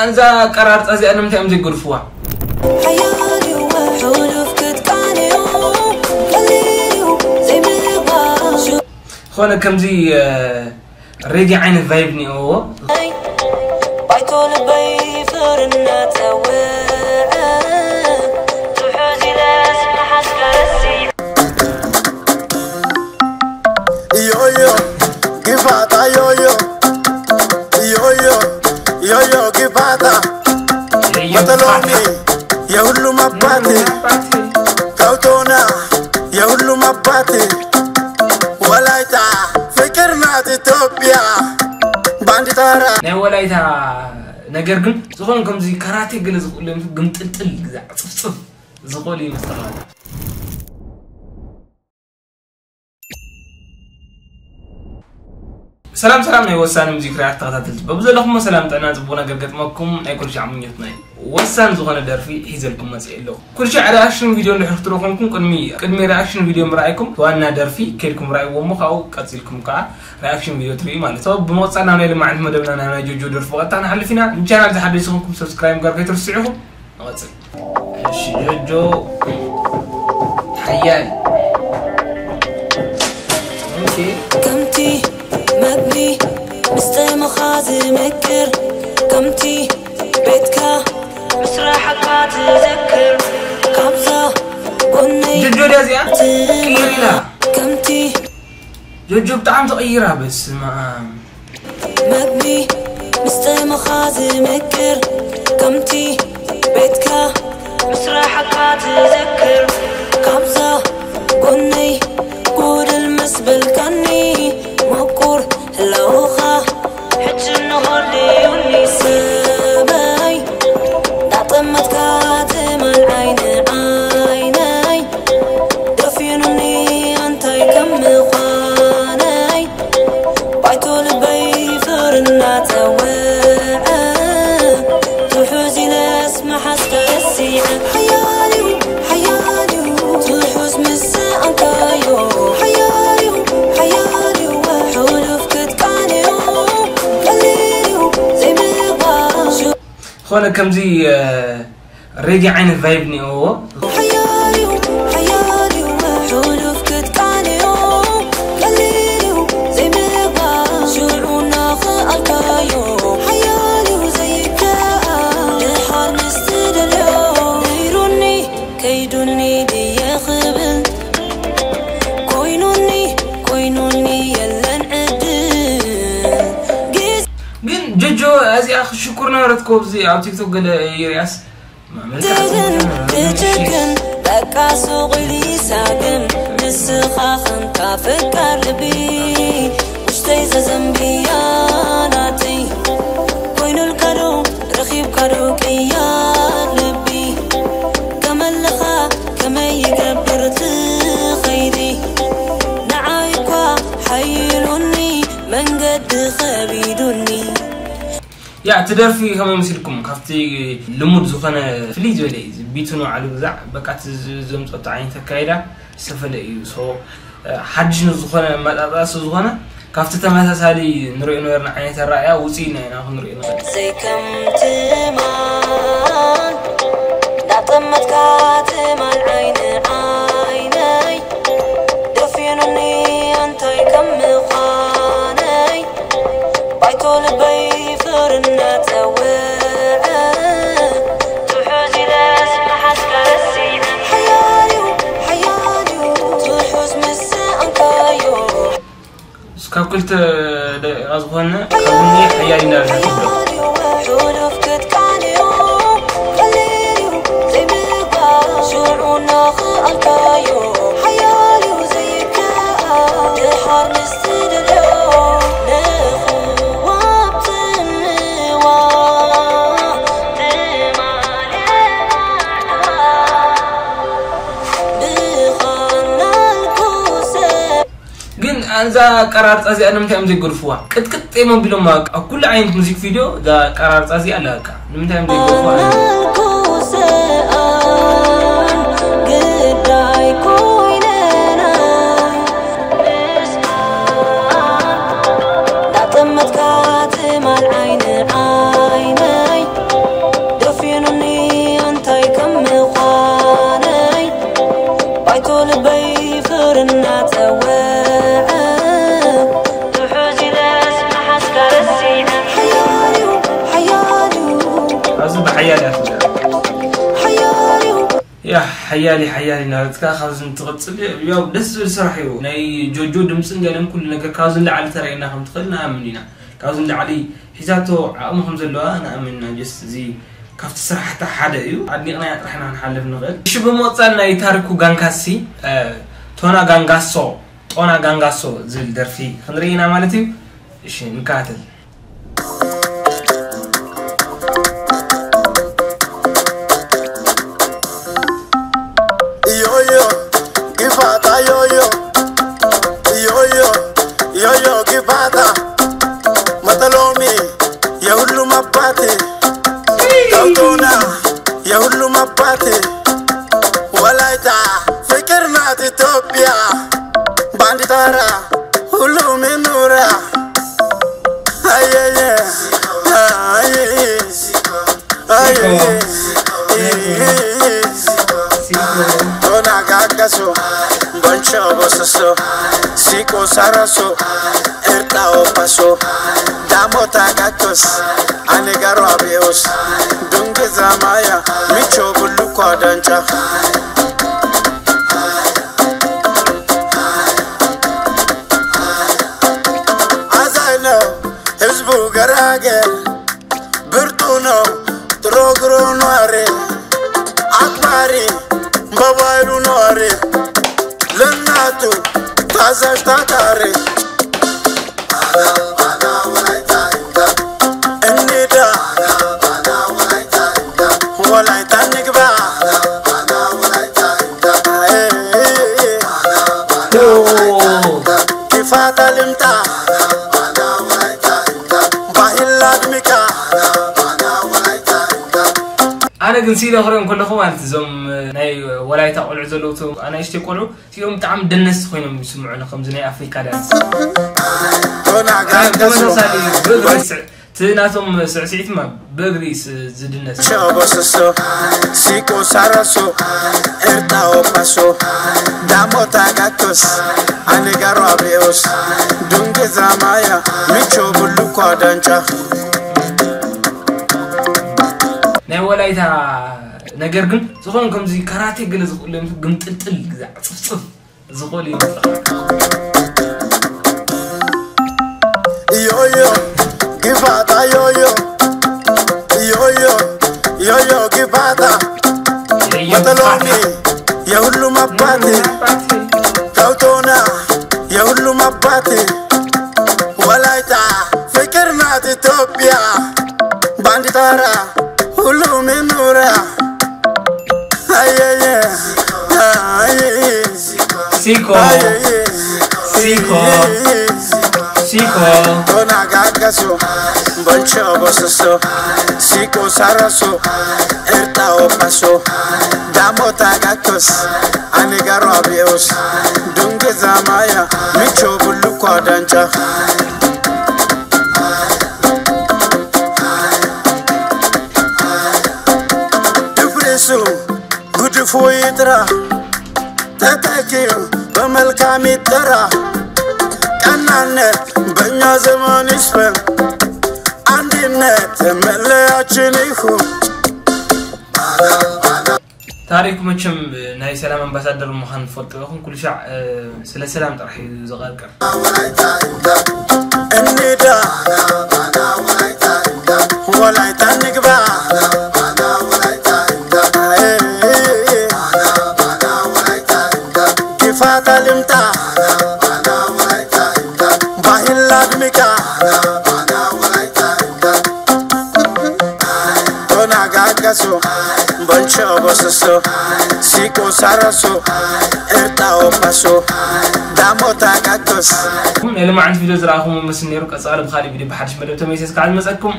እዛ ኣቀራርፃ እዚኣ ንምንታይ እዮም ዘይገድፍዋ? ሓያል እዩ ሕሉፍ ክትቃንዮ፣ ቀሊል እዩ ዘይምባል። ዝኾነ ከምዚ ሬጌ ዓይነት ቫይብ እኒኦዎ። ባይቶ ልበይ ፍር እናተወዐ፣ ትሑዝ ኢለስ መሓዝካ ረሲዐ። Yoyo, gifata yoyo. Yoyo, yoyo, gifata. Matalomi, የሁሉም አባቴ። ካውቶና፣ የሁሉም አባቴ። ወላይታ፣ ፍቅር ናት ኢትዮጵያ። ባንዲራ። ናይ ወላይታ ነገር ግን ዝኾኑ ከምዚ ካራቴ ገለ ዝኽእሉ እዮም፣ ግምጥልጥል፣ ግዛ፣ ጽፍጽፍ ዝኽእሉ እዮም መስተኻኸልቲ። ሰላም ሰላም ናይ ወሳኒ ሙዚክ ሪያክት ተኸታተልቲ፣ በብዘለኹሞ ሰላም ጥዕና ጽቡቕ ነገር ገጥመኩም ናይ ኩሉ ሻዕ ምኞትና እዩ። ወሳኒ ዝኾነ ደርፊ ሒዘልኩም መጽእ ኣለኹ። ኩሉ ሻዕ ሪያክሽን ቪድዮ እንድሕር ክትሪኡ ኮንኩም ቅድሚ ቅድሚ ሪያክሽን ቪድዮ ምርኣይኩም ዋና ደርፊ ከድኩም ርኣይዎ እሞ ካብኡ ቀጺልኩም ከዓ ሪያክሽን ቪድዮ ትርእዩ ማለት እዩ። ብመቐጻል ናብ ናይ ልማዕንቲ መደብና ናብ ናይ ጆጆ ደርፊ ብቐጥታ ንሓልፍ ኢና። ንቻናል ዝሓደሽ ዝኾንኩም ሰብስክራይብ ምግባር ከይትርስዑ ኢኹም። ንቐጽል። እሺ ጆጆ ሓያል። ኦኬ። ከምቲ መግቢ ምስ ጥምኻ ዝምቅር፣ ከምቲ ቤትካ ምስ ርሓቕካ ትዝክር፣ ካብዛ ጎነይ ጆጆ ድያ እዚኣ? ትምርና። ቅይር ኢላ። ከምቲ ጆጆ ብጣዕሚ ተቐይራ፣ በስመ ኣብ። መግቢ ምስ ጥምኻ ዝምቅር፣ ከምቲ ቤትካ ምስ ርሓቕካ ትዝክር፣ ካብዛ ጎነይ ጉድል ምስ በልካኒ፣ ምቁር ህላወኻ ሕጂ ንሆልዩኒ ሰበይ፣ እንዳጠመትካ ትማል ዓይኒ ዓይነይ፣ ደፊኑኒ እንታይ ከም ምዃነይ፣ ባይቶ ልበይ ፍር እናተወዐ፣ ትሑዝ ኢለስ መሓዝካ ረሲዐ። ሓያል እዩ፣ ሓያል እዩ፣ ትሑዝ ምስ ሰኣንካዮ። ሓያል እዩ፣ ሓያል እዩ፣ ሕሉፍ ክትቃንዮ። ቀሊል እዩ ዘይምባል። ዝኾነ ከምዚ ሬጌ ዓይነት ቫይብ እኒኦዎ። ሓያል እዩ፣ ሓያል እዩ፣ ሕሉፍ ክትቃንዮ። ቀሊል እዩ ዘይምባል። ሽዑ እናኸኣልካዮ። ሓያል እዩ ዘይከኣል። ድሓር ምስ ትደልዮ። ነይሩኒ ከይዱኒ ድየ ክብል። ኮይኑኒ፣ ኮይኑኒ የለን ዕድል። ግዜ ግን ጆጆ እዚኣ ክትሽኩር ነበረትኮ፣ ኣብዚ ኣብ ቲክቶክ ገለ ይሪኣስ። ትብል ትጭክን፣ በቃ ሱቕ ኢሉ ይሳግም። ንስኻ ኸንካ ፍቃር ልቢ፣ ውሽተይ ዘዘንብያ ናተይ። ኮይኑልካ ዶ፣ ረኺብካ ዶ ቅያር ልቢ? ከመለኻ ከመይ ይገብር እቲ ኸይዲ? ንዓይ እኳ ሓይሉኒ፣ መንገዲ ኸቢዱኒ። ያ፣ እቲ ደርፊ ከመይ መሲልኩም? ካብቲ ልሙድ ዝኾነ ፍልይ ዝበለ እዩ። እዚ ቢቱ ንባዕሉ ግዛዕ፣ በቃ፣ እቲ ዝ-፣ ዘምጸቶ ዓይነት ኣካይዳ ዝተፈለ እዩ። ሶ፣ እ፣ ሓድሽ ንዝኾነ ኣመጣጥኣ ስለ ዝኾነ፣ ካብቲ ተመሳሳሊ ንሪኦ ነበርና ዓይነት ኣረኣእያ ውፅእ ኢልና ኢና ክንሪኦ ንኽእል። ዘይከም ትማል፣ እንዳጠመትካ ትማል ዓይኒ ዓይነይ፣ ደፊኑኒ እንታይ ከም ምዃነይ። ባይቶ ልበይ ፍር እናተወዐ፣ ትሑዝ ኢለስ ምሓዝካ ረሲዐ። ሓያል እዩ፣ ሓያል እዩ፣ ትሑዝ ምስ ሰኣንካዮ። እስካብ ክልተ ደቂቓ ዝኾነ፣ ካብ እኒ ሓያል ኢና ንሓስብ። ሓያል እዩ፣ ሕሉፍ ክትቃንዮ። ቀሊል እዩ ዘይምባል፣ ሽዑ እናኸኣልካዮ። ሓያል እዩ ዘይከኣል፣ ድሓር ምስ ትደልዮ። ንኽዋብ ትምዋ፣ ትማሊ ማዕዳ። ብኻናልኩ ሰብ ግን ኣንዛ ኣቀራርጻ እዚኣ ንምንታይ እዮም ዘይገድፍዋ? ቅጥቅጥ እዮም ኣቢሎማ። ኣብ ኩሉ ዓይነት ሙዚክ ቪድዮ እዛ ኣቀራርጻ እዚኣ ኣለካ። ንምንታይ እዮም ዘይገድፍዋ? ኣልኩ ሰኣን ግዳይ ኮይነና ምስኣን። እንዳጠመትካ ትማል ዓይኒ ዓይነይ። ሓያል ሓያል እናበለትካ ካብዚ እንትቕፅል፣ ያው ደስ ዝብል ስራሕ እዩ። ናይ ጆጆ ድምፅን ገለን ኩሉ ነገር ካብዚ ንላዕሊ ተርእየና ከም ትኽእል ንኣምን ኢና። ካብዚ ንላዕሊ ሒዛቶ ዓቕሚ ከም ዘለዋ ንኣምን ኢና። ጀስት እዚ ካብቲ ስራሕታ ሓደ እዩ። ኣድኒቕናያ ጥራሕ ኢና ክንሓልፍ ንኽእል። እሺ፣ ብምቕፃል ናይ ታሪኩ ጋንካሲ፣ እ፣ ቶና ጋንጋሶ፣ ጦና ጋንጋሶ ዝብል ደርፊ ክንርኢ ኢና ማለት እዩ። እሺ፣ ንከታተል። Yoyo, gifata yoyo. Yoyo, yoyo, gifata. Matalomi, የሁሉም አባቴ። ከውቶና፣ የሁሉም አባቴ። ወላይታ፣ ፍቅር ናት ኢትዮጵያ። ባንዲራ፣ ሁሉም ይኑራ። አየየ፣ አየየ። Tona gagaso, boncho bososo, siko saraso, erta opaso, damo tagatos, anegaro abeos, dunge zamaya, micho bulu kwa dancha. As I know, ህዝቡ ገራገር ብርቱ ነው ጥሮ ግሮ ኗሪ፣ አክባሪ በባይሉ ኗሪ፣ ለእናቱ ታዛዥ ታታሪ። እንዳ ወላይታ ንግባ። ኪፋታ ልምጣ። ባህል ኣድሚቃ። ኣነ ግን ሲለ ክሪኦም ከለኹ ማለት እዞም ናይ ወላይታ ቆልዑ ዘለዉ፣ ኣናእሽተይ ቆልዑ፣ እዚኦም ብጣዕሚ ደነስቲ ኮይኖም ይስምዑኒ፣ ከምዚ ናይ ኣፍሪካ ዳንስ። ተመሳሳሊ ብእግሪ ስዕ- እቲ ናቶም ስዕስዒት ማ ብእግሪ ስ- ዝድነስ። ሸቦስሶ ሲቆ ሳራሶ ኤርጣ ኦፓሶ ዳሞታ ጋቶስ ኣነጋሮ ኣብሬኦስ ዱንጌ ዛማያ ሚቾ ቡሉኳ ዳንጫ። ናይ ወላይታ ነገር ግን ዝኾነ ከምዚ ካራቴ ገለ ዝኽእሉ እዮም፣ ግምጥልጥል ግዛ ጽፍጽፍ ዝኽእሉ ይመስለካ። ዮዮ ጊፋታ ዮዮ ዮዮ ዮዮ ጊፋታ መተሎኒ የሁሉም አባቴ ተውቶና የሁሉም አባቴ ወላይታ ፍቅር ናት ኢትዮጵያ ባንዲራ ሁሉም ይኑራ። አየየ አየየ ሲኮ ሲኮ ሲኮ ቶና ጋጋሶ ቦንቾ ቦሶሶ ሲቆ ሳራሶ ኤርጣ ኦፓሶ ዳሞታ ጋቶስ አኔጋሮ አብሬኦስ ዱንጌ ዛማያ ሚቾ ቡሉኳ ዳንጫ ድፍሪሱ ጉድፉ ይጥራ ተተኪው በመልካም ይጠራ ቀናነት በእኛ ዘመን ይስፈን አንድነት መለያችን ይሁን። ታሪኩ መቸም ናይ ሰላም ኣምባሳደር ምዃን ትፈልጡ ኢኹም። ኩሉ ሻዕ ስለ ሰላም ጥራሕ እዩ ዝቐርቅር። እንዳ ወላይታ ንግባ ጊፋታ ልምጣ ባህል አድምቃ ቶና ጋጋሶ ቦንቾ ቦሶሶ ሲቆ ሳራሶ ኤርጣ ኦፓሶ ዳሞታ ጋቶስ ናይ ሎማዓንቲ ቪድዮ ዝረኣኹም መስል ነይሩ። ቀጻሊ ብኻሊእ ቪድዮ ብሓድሽ መደብ ተመሊሰ እስካዕ ዝመጸኩም